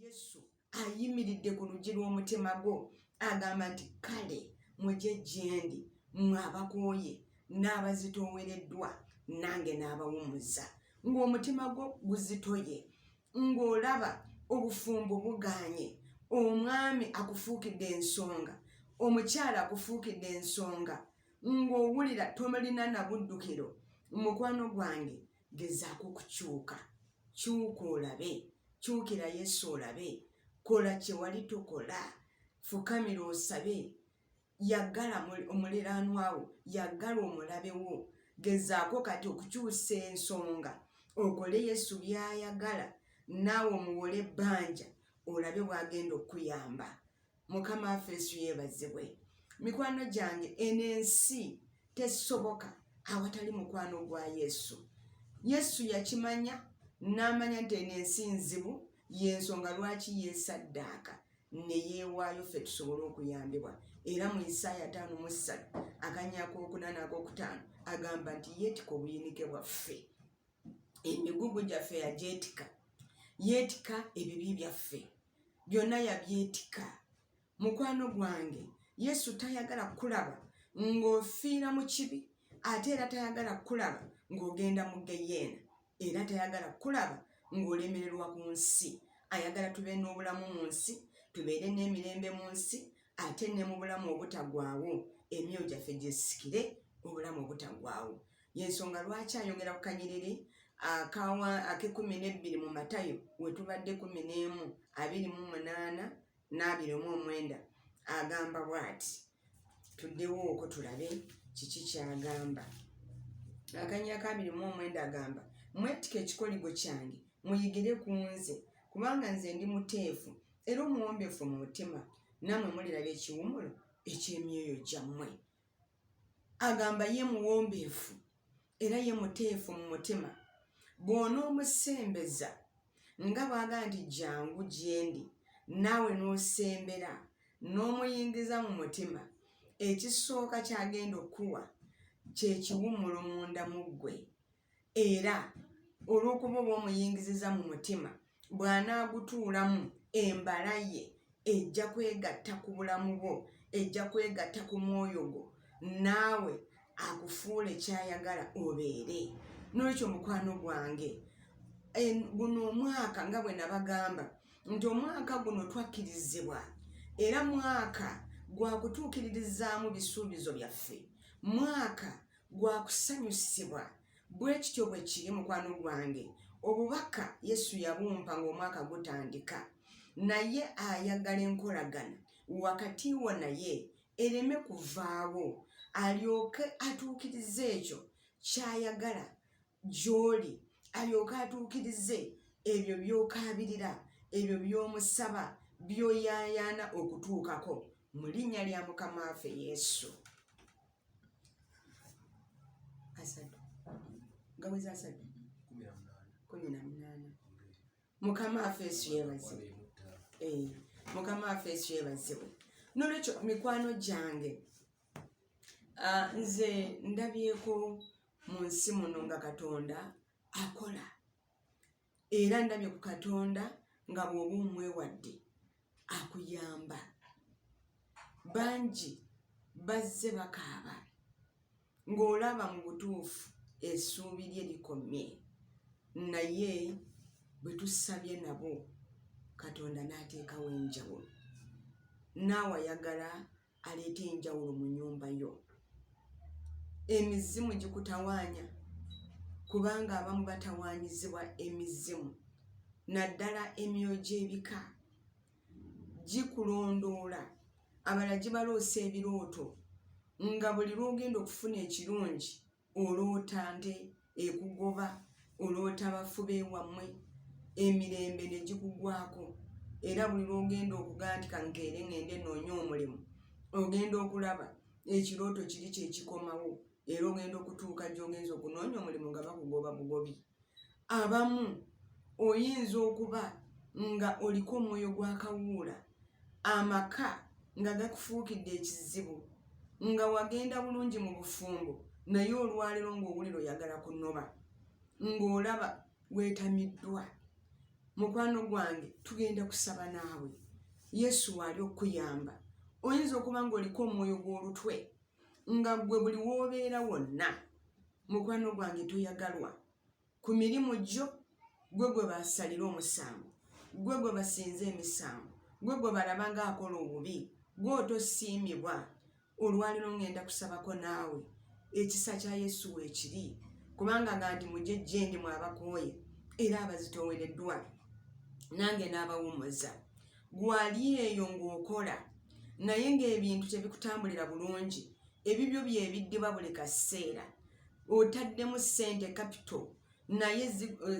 Yesu ayimiridde ku luggi lw'omutima gwo, agamba nti, Kale mujje gye ndi mmwe abakooye n'abazitoowereddwa, nange n'abawummuza. Ng'omutima gwo guzitoye, ng'olaba obufumbo bugaanye, omwami akufuukidde ensonga, omukyala akufuukidde ensonga, ng'owulira tolina na buddukiro, mukwano gwange, gezaako okukyuka. Kyuka olabe, kyukira Yesu olabe, kola kye wali tokola, fukamira osabe, yagala omuliraanwa wo, yagala omulabe wo. Gezaako kati okukyusa ensonga, okole Yesu by'ayagala, naawe omuwole ebbanja, olabe bw'agenda okukuyamba. Mukama waffe Yesu yeebazibwe. Mikwano gyange, eno ensi tesoboka awatali mukwano gwa Yesu. Yesu yakimanya n'amanya nti eno ensi nzibu, y'ensonga lwaki yeesaddaaka ne yeewaayo ffe tusobole okuyambibwa. Era mu Isaaya 53 akanya ak'okuna n'ak'okutaano agamba nti yeetika obuyinike bwaffe, emigugu gyaffe yagyetika, yeetika ebibi byaffe byonna yabyetika. Mukwano gwange, Yesu tayagala kukulaba ng'ofiira mu kibi, ate era tayagala kukulaba ng'ogenda mu geyeena, era tayagala kukulaba ng'olemererwa ku nsi. Ayagala tube n'obulamu mu nsi, tubeere n'emirembe mu nsi, ate ne mu bulamu obutagwawo, emyoyo gyaffe gyesikire obulamu obutagwawo. Yensonga lwaki ayogera ku kanyiriri ak'e 12 mu Matayo, we tubadde, 11 28 n'29, agamba bw'ati. Tuddewo okwo tulabe kiki kyagamba. Akanya ka 29 agamba, "Mwettike ekikoligo kyange, muyigire ku nze, kubanga nze ndi muteefu era omuwombeefu mu mutima, nammwe muliraba ekiwumulo eky'emyoyo gyammwe." Agamba ye muwombeefu era ye muteefu mu mutima. Bw'onoomusembeza nga bw'agamba nti, "Jangu gyendi," naawe n'osembera n'omuyingiza mu mutima, ekisooka kyagenda okukuwa kyekiwummulo munda mu ggwe. Era olw'okuba oba omuyingiziza mu mutima, bw'anaagutuulamu, embala ye ejja kwegatta ku bulamu bwo, ejja kwegatta ku mwoyo gwo, naawe akufuule kyayagala obeere. Nolwekyo mukwano gwange, guno omwaka, nga bwe nabagamba nti omwaka guno twakkirizibwa, era mwaka gwa kutuukiririzaamu bisuubizo byaffe, mwaka gwa kusanyusibwa. Bwe kityo bwe kiri, mukwano gwange. Obubaka Yesu yabumpa ng'omwaka gutandika, naye ayagala enkolagana wakati wo naye ereme kuvaawo, alyoke atuukirize ekyo ky'ayagala gy'oli, alyoke atuukirize ebyo by'okaabirira, ebyo by'omusaba, by'oyaayaana okutuukako, mu linnya lya Mukama waffe Yesu. 30 gaweza 30 18. Mukama waffe Yesu yeebazibwe. Mukama waffe Yesu yeebazibwe. Nolwekyo mikwano gyange, nze ndabyeko mu nsi muno nga Katonda akola, era ndabye ku Katonda nga bw'oba omwewadde akuyamba. Bangi bazze bakaaba ng'olaba mu butuufu essuubi lye likomye, naye bwe tusabye nabo, Katonda n'ateekawo enjawulo. Naawe ayagala aleeta enjawulo mu nnyumba yo. Emizimu gikutawaanya, kubanga abamu batawaanyizibwa emizimu, naddala emyoyo gy'ebika gikulondoola, abalala gibaloosa ebirooto nga buli lw'ogenda okufuna ekirungi oloota nte ekugoba, oloota bafu beewammwe, emirembe ne gikugwako. Era buli lw'ogenda okugaa nti kankeere ŋŋende noonye omulimu, ogenda okulaba ekirooto kiri kyekikomawo, era ogenda okutuuka gy'ogenza okunoonya omulimu nga bakugoba bugobi. Abamu oyinza okuba nga oliko omwoyo gwa kawuula, amaka nga gakufuukidde ekizibu, nga wagenda bulungi mu bufumbo, naye olwaleero ng'owulira oyagala kunoba, ng'olaba weetamiddwa. Mukwano gwange, tugenda kusaba naawe. Yesu waali okukuyamba. Oyinza okuba ng'oliko omwoyo gw'olutwe, nga ggwe buli w'obeera wonna, mukwano gwange, toyagalwa ku mirimu gyo. Gwe gwe basalira omusango, gwe gwe basinze emisango, gwe gwe balaba ng'akola obubi, gwe otosiimibwa. Olwaliro ngenda kusabako naawe. Ekisa kya Yesu weekiri, kubanga nga nti mujje gyendi mwe abakooye era abazitoowereddwa, nange n'abawummuza. Gwali eyo ng'okola naye ng'ebintu tebikutambulira bulungi, ebibyo byebiddiba buli kaseera, otaddemu ssente capital naye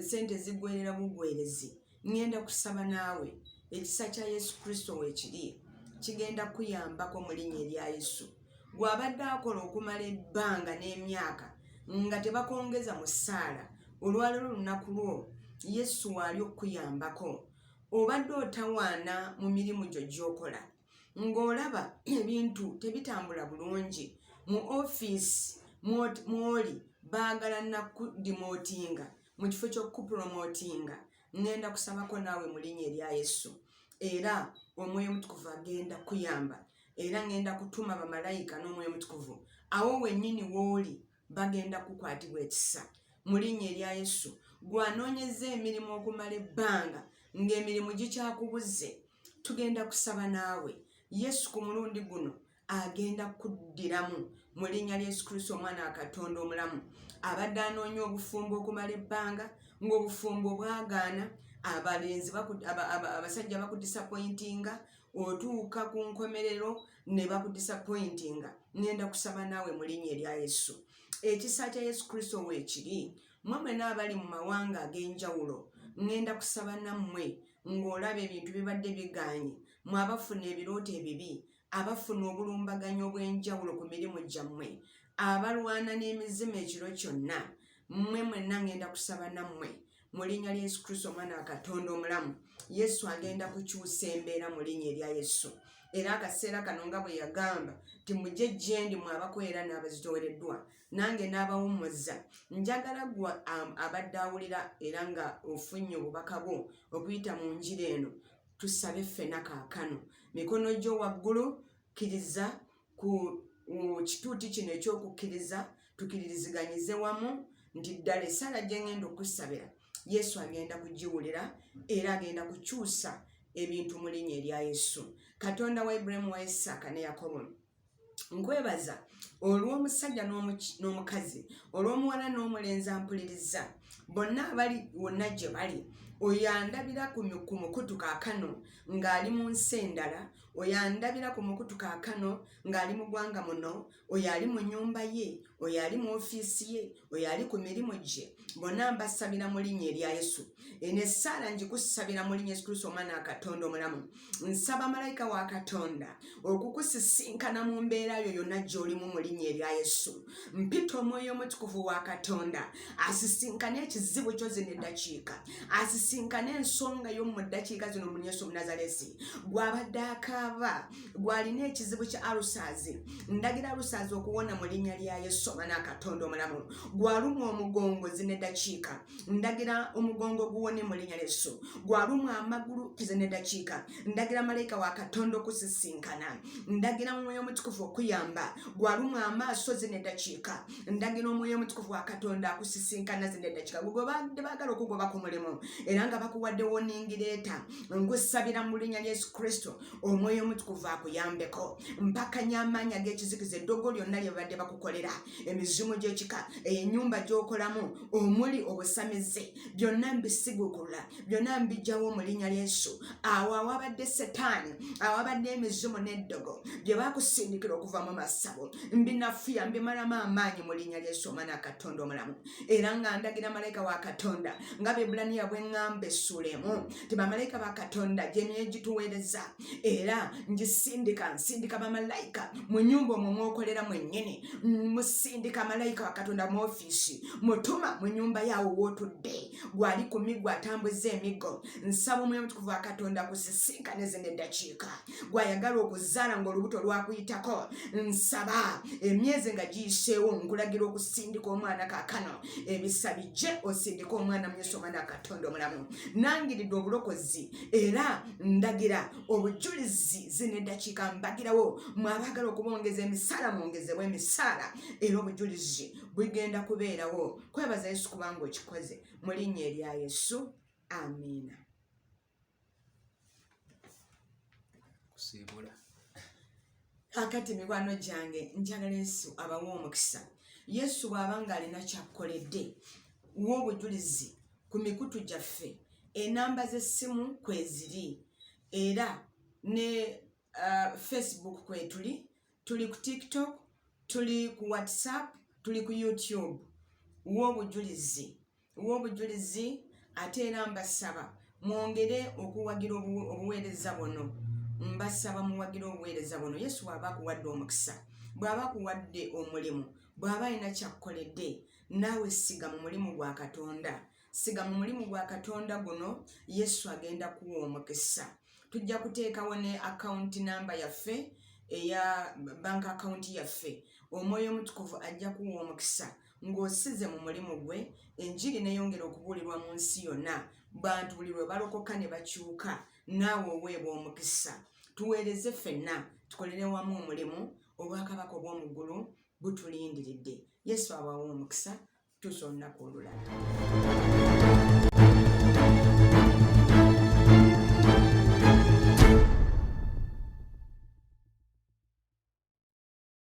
ssente zigwerera bugwerezi, ŋŋenda kusaba naawe. Ekisa kya Yesu Kristo weekiri, kigenda kuyambako mu linnya erya Yesu. Gw'abadde akola okumala ebbanga n'emyaka nga tebakongeza mu ssaala, olwaleero olunaku lwo, Yesu waali okukuyambako. Obadde otawaana mu mirimu gyo gy'okola, ng'olaba ebintu tebitambula bulungi mu ofiisi mw'oli, baagala nakudemotinga mu kifo ky'okukupromotinga, ŋŋenda kusabako naawe mu linnya erya Yesu, era Omwoyo Omutukuvu agenda kuyamba. Era ŋŋenda kutuma bamalayika n'Omwoyo Omutukuvu awo wennyini w'oli, bagenda kukwatibwa ekisa mu linnya erya Yesu. Gwanoonyeza emirimu okumala ebbanga ng'emirimu gikyakubuze, tugenda kusaba naawe. Yesu ku mulundi guno agenda kuddiramu mu linnya lya Yesu Kristo, omwana wa Katonda omulamu. Abadde anoonya obufumbo okumala ebbanga ng'obufumbo bwagaana, abalenzi, abasajja bakudisappointinga, otuuka ku nkomerero ne bakudisappointinga, ŋŋenda kusaba naawe mu linnya erya Yesu. Ekisa kya Yesu Kristo weekiri. Mmwe mwena abali mu mawanga ag'enjawulo, ŋŋenda kusaba nammwe. Ng'olaba ebintu bibadde bigaanye, mwe abafuna ebirooto ebibi, abafuna obulumbaganyi obw'enjawulo ku mirimu gyammwe, abalwana n'emizimu ekiro kyonna, mmwe mwenna ŋŋenda kusaba nammwe mu linnya lya Yesu Kristo, omwana wa Katonda omulamu. Yesu agenda kukyusa embeera mu linnya erya Yesu. Era akaseera kano, nga bwe yagamba nti mujje gyendi mwe abakoera n'abazitowereddwa, nange n'abawummuza, njagala gwe abadde awulira era nga ofunye obubaka bwo okuyita mu njiri eno, tusabe ffena kaakano. Mikono gyo waggulu, kkiriza ku kituuti kino ekyokukkiriza, tukiririziganyize wamu nti ddala essaala gye ngenda okusabira, Yesu agenda kugiwulira era agenda kukyusa ebintu mu linnya erya Yesu. Katonda wa Ibulayimu, wa Isaaka ne Yakobo, nkwebaza olw'omusajja n'omukazi, olw'omuwala n'omulenzi ampuliriza, bonna abali wonna gye bali. Oyo andabira ku mukutu kaakano ng'ali mu nsi endala, oyo andabira ku mukutu kaakano ng'ali mu ggwanga muno, oyo ali mu nnyumba ye, oyo ali mu ofiisi ye, oyo ali ku mirimu gye, bonna mbasabira mu linnya erya Yesu. Eno essaala ngikusabira mu linnya Yesu Kristo, omwana wa Katonda omulamu. Nsaba malayika wa Katonda okukusisinkana mu mbeera yo yonna gy'olimu mu linnya erya Yesu. Mpita Omwoyo Omutukuvu wa Katonda asisinkane ekizibu kyo zino eddakiika, asisinkane ensonga yo mu ddakiika zino mu Yesu Omunazalesi. Gw'abadde akaaba, gw'alina ekizibu kya ulcers, ndagira ulcers okuwona mu linnya lya Yesu, omwana wa Katonda omulamu. Gw'alumwa omugongo zino eddakiika, ndagira omugongo guwone mu linnya lya Yesu. Gw'alumwa amagulu zino eddakiika, ndagira malayika wa Katonda okusisinkana, ndagira Omwoyo Omutukuvu okuyamba. Gw'alumwa amaaso zino eddakiika, ndagira Omwoyo Omutukuvu wa Katonda akusisinkana zino eddakiika. Gwe badde baagala okugoba ku mulimu era nga bakuwadde warning letter, nkusabira mu linnya lya Yesu Kristo, Omwoyo Omutukuvu akuyambeko. Mpakanya amaanyi ag'ekizikiza, eddogo lyonna lye babadde bakukolera, emizimu gy'ekika, ennyumba gy'okolamu omuli obusamize, byonna mbisigukulula, byonna mbijjawo mu linnya lya Yesu. Awo awabadde setaani, awabadde emizimu n'eddogo bye bakusindikira okuva mu masabo, mbinafuya, mbimalamu amaanyi mu linnya lya Yesu, omwana wa Katonda omulamu. Era nga ndagira malayika wa Katonda, nga Bebulaniya bwe ŋŋamba essuula 1 ti bamalayika ba Katonda gyemye gituweereza, era ngisindika, nsindika bamalayika mu nyumba omwo mwokolera mwennyini. Nsindika malayika wa Katonda mu ofiisi, mutuma mu nyumba yaawo wootudde, gwali ku miggo atambuza emiggo. Nsaba Omwoyo Omutukuvu wa Katonda kusisinkane zino eddakiika. Gwayagala okuzaala ng'olubuto lwakuyitako, nsaba emyezi nga giyiseewo, nkulagira okusindika omwana kaakano. Ebisa bijje osindike omwana mu Yesu omwana wa Katonda omulamu. Nangiridde obulokozi era ndagira obujulizi zino eddakiika mbagirawo. Mwe abaagala okubongeza emisaala, mwongezebwa emisaala, era obujulizi bugenda kubeerawo. Kwebaza Yesu kubanga okikoze, mu linnya erya Yesu, amiina. Kusiibula. Kakati mikwano gyange, njagala Yesu abawe omukisa. Yesu bw'aba nga alina kyakkoledde, w'obujulizi ku mikutu gyaffe, enamba z'essimu kweziri, era ne Facebook kwetuli, tuli ku TikTok, tuli ku WhatsApp, tuli ku YouTube. W'obujulizi, w'obujulizi. Ate era mbasaba mwongere okuwagira obuweereza buno. Mbasaba muwagire obuweereza buno. Yesu bw'aba akuwadde omukisa, bw'aba akuwadde omulimu, bw'aba alina kyakkoledde, naawe siga mu mulimu gwa Katonda, siga mu mulimu gwa Katonda guno. Yesu agenda kuwa omukisa. Tujja kuteekawo ne akawunti namba yaffe eya bank akawunti yaffe. Omwoyo Omutukuvu ajja kuwa omukisa ng'osize mu mulimu gwe, enjiri neyongera okubuulirwa mu nsi yonna, bantu buli lwe balokoka ne bakyuka, naawe oweebwa omukisa. Tuweereze ffenna, tukolere wamu omulimu. Obwakabaka obw'omu ggulu butulindiridde. Yesu abawe omukisa. Tuusa olunaku olulala.